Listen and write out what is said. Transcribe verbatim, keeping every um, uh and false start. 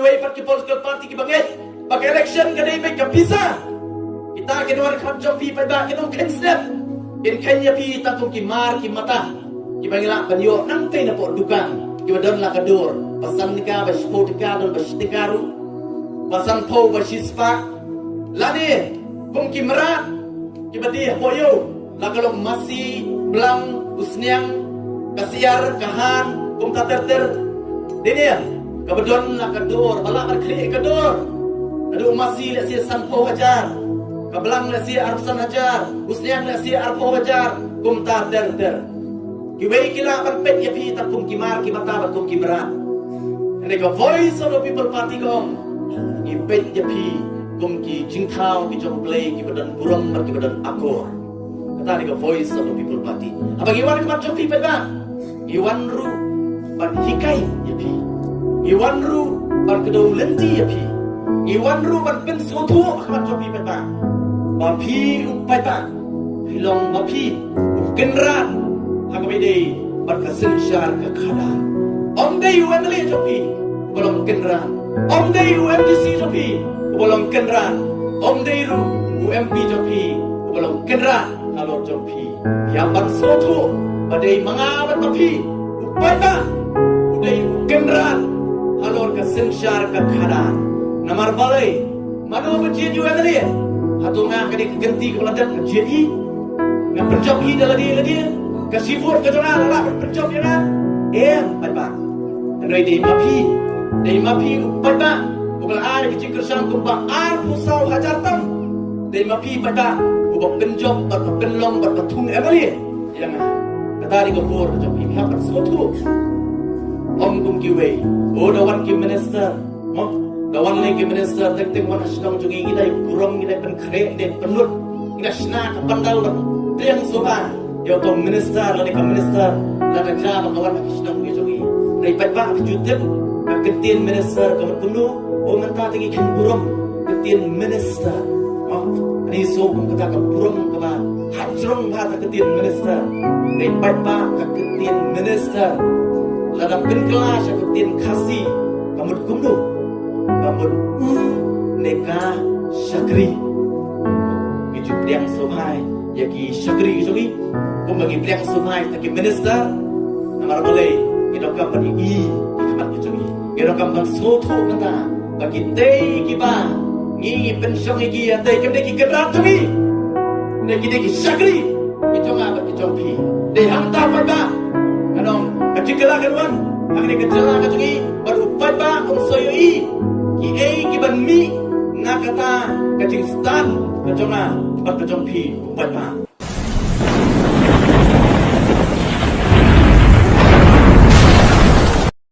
Pei pat ki political party kiba ngeit ba ka election ka dei beit ka pisa. Kita ki nongwan khmat jong phi paidbah ki nongkheiñ snem, kin kheiñ ïa phi tang kum ki mar ki mata kiba ngi lah ban ïoh nangtei na pok dukan, kiba don la ka dur ba san tyngka, ba shiphew tyngka, don ba shi tyngka ruh, ba sanphew, ba shispah. Lane kum ki mrad kiba die hapoh ïew, la ka long masi, blang, u sniang, ka siar, ka han, kumta ter ter. Dei ne kaba don la ka dur, ba lah ban khlieh ka dur. Naduh u masi lehse sanphew hajar, ka blang lehse arphew san hajar, u sniang lehse arphew hajar, kumta ter ter. Kiwei ki lah ban peit ïa phi tang kum ki mar ki mata bad kum ki mrad. Hynrei ka Voice of the People Party ka ong, ngi peit ïa phi kum ki jingthaw ki jong U Blei kiba don burom bad kiba don akor. Kata dei ka Voice of the People Party. Haba ngi wan khmat jong phi paidbah, ngi wan ruh ban hikai ïa phi. Ngi wan ruh ban kdew lynti ïa phi. Ngi wan ruh ban pynsngewthuh ha khmat jong phi paidbah ba phi u paidbah, phi long ma phi u kynrad ha kaba ïadei bad ka synshar ka khadar. Ym dei u MLA jong phi uba long kynrad, ym dei u MDC jong phi uba long kynrad, ym dei ruh u MP jong phi uba long kynrad halor jong phi. Ïa ban sngewthuh ba dei ma nga bad ma phi u paidbah u dei u kynrad halor ka synshar ka khadar. Namar balei? Mano ba jied ïa u MLA? Hato nga ka dei ka kynti kaba la dep ka jied hi? Nga pynjop hi da lade lade? Ka shi vote ka jong nga la lah ban pynjop ïa nga? Em paidbah. Hynrei dei ma phi, dei ma phi u paidbah uba la ai ka jingkyrshan kumba arphew saw hajar tam. Dei ma phi paidbah uba pynjop bad ba pynlong bad ba thung MLA ïa nga. Kata dei ka bor ka jong phi, phi hap ban sngewthuh. Ym kum kiwei, o da wan ki minister, mo, da wan lei ki minister, teng teng wan ha shnong jong ngi, ngi dei burom, ngi dei pynkhreh, ngi dei pynlut, ngi dei shna ka pandal ban pliang sngewbha ïa uto u minister lane ka minister la ka jia ba ka wan ha ka shnong ka jong ngi. Hynrei paidbah, phi ju tip ka ktien minister ka mut kumno? O, mynta te ngi kheiñ burom ka ktien minister. Mo, ani sngewbha kum kata ka burom kaba hajrong bha ka ktien minister. Hynrei paidbah, ka ktien minister lada pynkylla sha ka ktien Khasi ka mut kumno? Ka mut u ne ka shakri. Ngi ju pliang sngewbha ïa ki shakri ki jong ngi kumba ngi pliang sngewbha ïa ki minister. Namar balei? Ngi donkam ban ïohi ki khmat ki jong ngi. Ngi donkam ban sngewthuh mynta ba kitei kiba ngi pynshong ïa ki, ïa kitei kim dei ki kynrad jong ngi. Hynrei ki dei ki shakri ki jong nga bad ki jong phi. Dei hangta paidbah, ngan ong, ka jingkylla kan wan hangne ka jylla ka jong ngi bad u paidbah un sa ïohi kiei kiban mih na kata ka jingstad ka jong nga bad ka jong phi u paidbah.